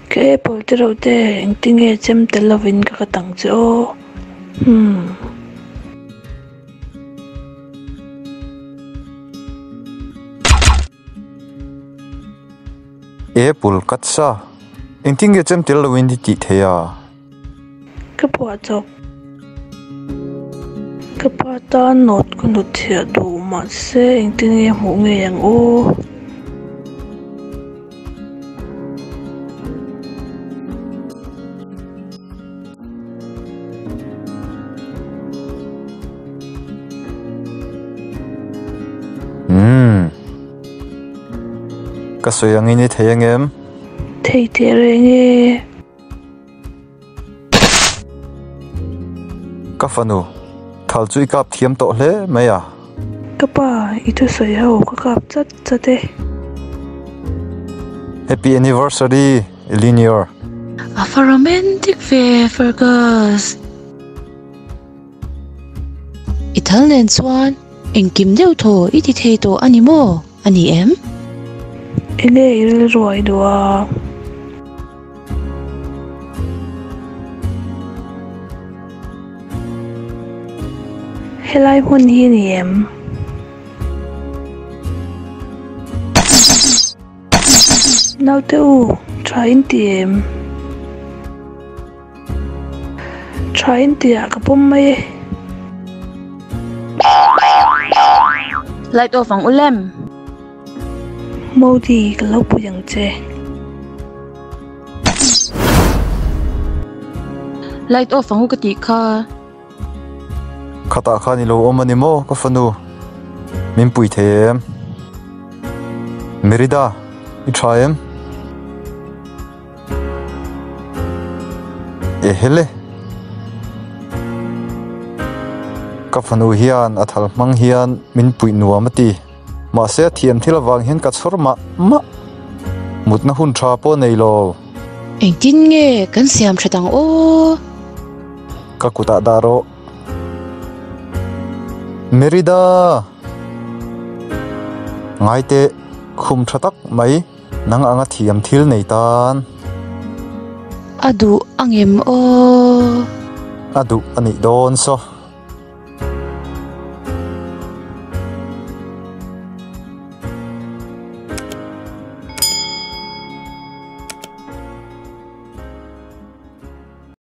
Ka apple te reuh te engtinge chem tel lovin ka kat ang che aw. Umm. Apple cut sa. Engtinge chem tel lovin i tih thei a? Ka phuah chawp. Ka pa tan note ka hnut thiah duh mahse engtinge hmuh ngei ang aw. Umm. Ka sawi angin i thei angem? Thei teh reng e. Ka fanu, thal chu i kap thiam tawh hle mai a. Ka pa, i thusawi ho ka kap chat chat e. Happy anniversary, Eleanor. A va romantic ve, Fergus. I thal nen chuan engkim deuh thaw i ti thei tawh a ni maw? A ni em? Enge i rilruai duh a? Helai hmun hi ni em? Naute u, tha in ti em? Tha in tih ah ka pawm mai e. Light off ang u lem. Modi, ka lo pui ang che. Light off ang u ka tih kha. Khatah khan i lo awm a ni maw ka fanu? Min pui thei em? Merida, i tha em? Ehele! Ka fanu hian a thal hmang hian min puih nuam a ti. Mahse a thiam thil avang hian ka chhawr mah mah. Mutna hun tha pawh nei lo. Engtin nge kan siam that ang aw? Ka kutah dah rawh. Merida! Ngaite, khum tha tak mai nang anga thiam thil nei tan. A duh angem aw? A duh a nih dawn saw.